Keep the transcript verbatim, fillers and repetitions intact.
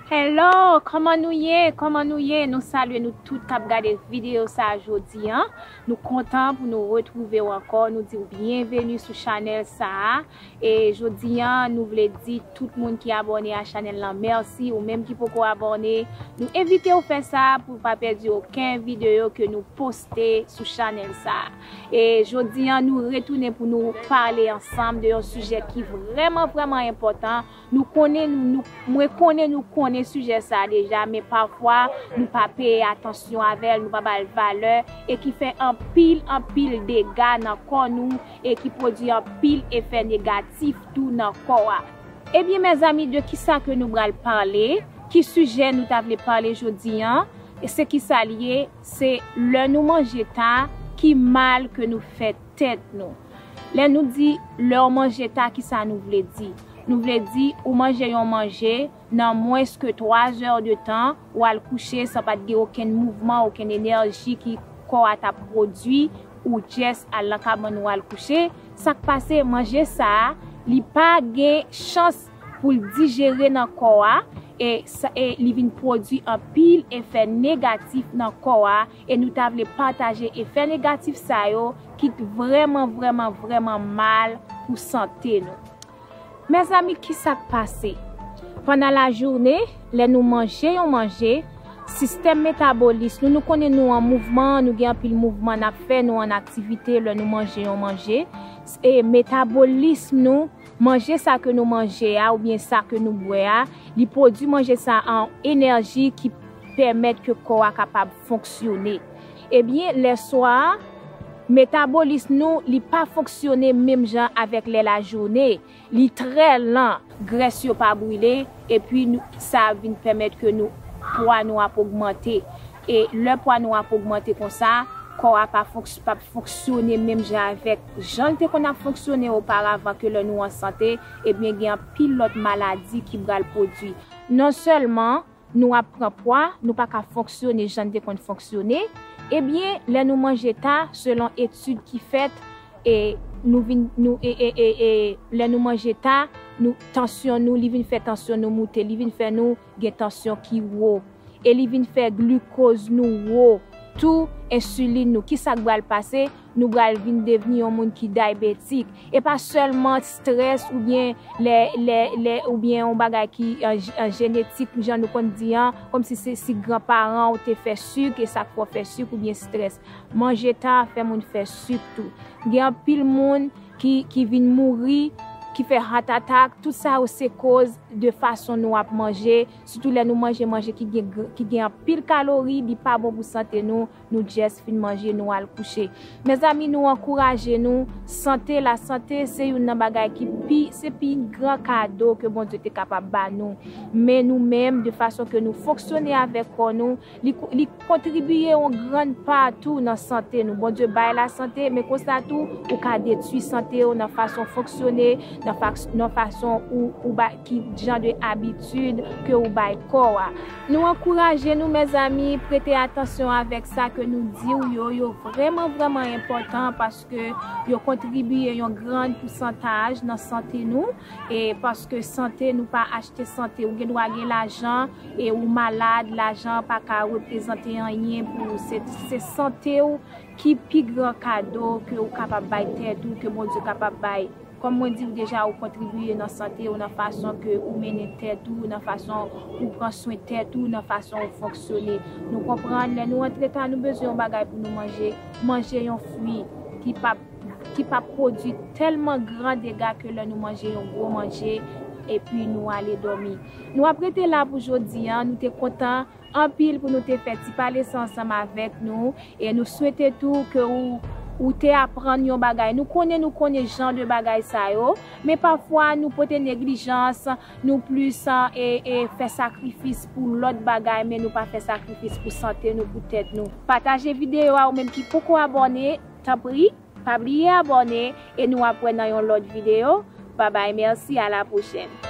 Hello, kòman nou ye? Kòman nou ye? Nou salye nou tout k ap gade videyo sa a jodi a. Nou kontan pou nou retwouve w ankò. Nou di w byenveni sou chanèl sa a. E jodi a, nou vle di tout moun ki abòne a chanèl lan mèsi. Ou menm ki poko abòne, nou envite w fè sa pou w pa pèdi okenn videyo ke nou poste sou chanèl sa a. E jodi a, nou retounen pou nou pale ansanm de yon sijè ki vrèman, vrèman enpòtan. Nou konnen, nou, nou, mwen konnen nou konnen sijè sa a deja, men pafwa nou pa peye atansyon avè l, nou pa ba l valè, e ki fè anpil, anpil dega nan kò nou, e ki pwodui anpil efè negatif tou nan kò a. Ebyen, mezanmi, de kisa ke nou pral pale? Ki sijè nou ta vle pale jodi a? E se kisa l ye? Se lè nou manje ta, ki mal ke nou fè tèt nou. Lè nou di lè w manje ta, kisa nou vle di? Nou vle di ou manje yon manje, nan mwens ke twa zè de tan, w al kouche san pa t gen okenn mouvman, okenn enèji ki kò a t ap pwodui, ou just al nan kabann ou al kouche. Sa k pase, manje sa a, li pa gen chans pou l dijere nan kò a, e, sa, e li vin pwodui anpil efè negatif nan kò a, e nou ta vle pataje efè negatif sa yo ki vrèman, vrèman, vrèman mal pou sante nou. Mezanmi, kisa k pase? Pandan lajounen, lè nou manje yon manje, sistèm metabolis nou, nou konnen nou an mouvman, nou gen anpil mouvman n ap fè, nou an aktivite lè nou manje yon manje. E metabolis nou, manje sa ke nou manje a oubyen sa ke nou bwè a, li pwodui manje sa an enèji ki pèmèt ke kò a kapab fonksyone. Ebyen, lèswa a, metabolis nou, li pa fonksyone menm jan avèk lè lajounen. Li trè lan, grès yo pa brile, epi nou, sa vin pèmèt ke nou, pwa nou ap ogmante. E lè pwa nou ap ogmante konsa, kò a pa fonks-, p ap fonksyone menm jan avèk jan l te konn ap fonksyone oparavan ke lè nou an sante, ebyen gen anpil lòt maladi ki pral pwodui. Non sèlman nou ap pran pwa, nou pa ka fonksyone jan n te konn fonksyone, ebyen lè nou manje ta, selon etid ki fèt, e nou vin, nou, e, e, e, e, lè nou manje ta, nou, tansyon nou, li vin fè tansyon nou moute, li vin fè nou gen tansyon ki wo. E li vin fè glikoz nou wo, tou ensilin nou. Kisa k pral pase? Nou pral vin devni yon moun ki daybetik. E pa sèlman strès oubyen lè, lè, lè, oubyen yon bagay ki an, an jenetik, jan nou konn di an, kòmsi se si granparan w te fè sik, e sa k fè w fè sik oubyen strès. Manje ta fè moun fè sik tou. Gen anpil moun ki, ki vin mouri, ki fè heart attack, tout sa yo se koz de fason nou ap manje, sitou lè nou manje manje ki gen, gr- ki gen anpil kalori, li pa bon pou sante nou, nou just fin manje, nou al kouche. Mezanmi, nou ankouraje nou, sante, lasante se youn nan bagay ki pi, se pi gran kado ke Bondye te kapab ba nou. Men nou menm, de fason ke nou fonksyone avèk kò nou, li, li kontribiye yon grann pa tou nan sante nou. Bondye bay lasante, men konsa tou, ou ka detwi sante w nan fason fonksyone, nan fa-, nan fason ou, ou bay, ki jan de abitid ke ou bay kò a. Nou ankouraje nou, mezanmi, prete atansyon avèk sa ke nou di w yo, yo vrèman, vrèman enpòtan paske yo kontribiye yon grann pousantaj nan sante nou. E paske sante, nou pa achte sante. Ou gen dwa gen lajan e ou malad, lajan pa ka reprezante anyen pou ou. Se, se sante w ki pi gran kado ke ou kapab bay tèt ou, ke Bondye kapab bay. Kòm mwen di w deja, ou kontribiye nan sante w nan fason ke ou mennen tèt ou, nan fason ou pran swen tèt ou, nan fason ou fonksyone. Nou konprann, lè nou antre ta, nou bezwen yon bagay pou nou manje. Manje yon fwi ki p ap, ki p ap pwodui tèlman gran dega ke lè nou manje yon gwo manje, epi nou ale dòmi. Nou ap rete la pou jodi a, nou te kontan anpil pou nou te fè ti pale sa ansanm avèk nou, e nou swete tou ke ou, ou te aprann yon bagay. Nou konnen, nou konnen jan de bagay sa yo, men pafwa nou pote neglijans, nou plis, e, e fè sakrifis pou lòt bagay, men nou pa fè sakrifis pou sante nou, pou tèt nou. Pataje videyo a, ou menm ki poko abòne, tanpri, pa bliye abòne, e nou ap wè nan yon lòt videyo. Babay, mèsi, a la pwochèn.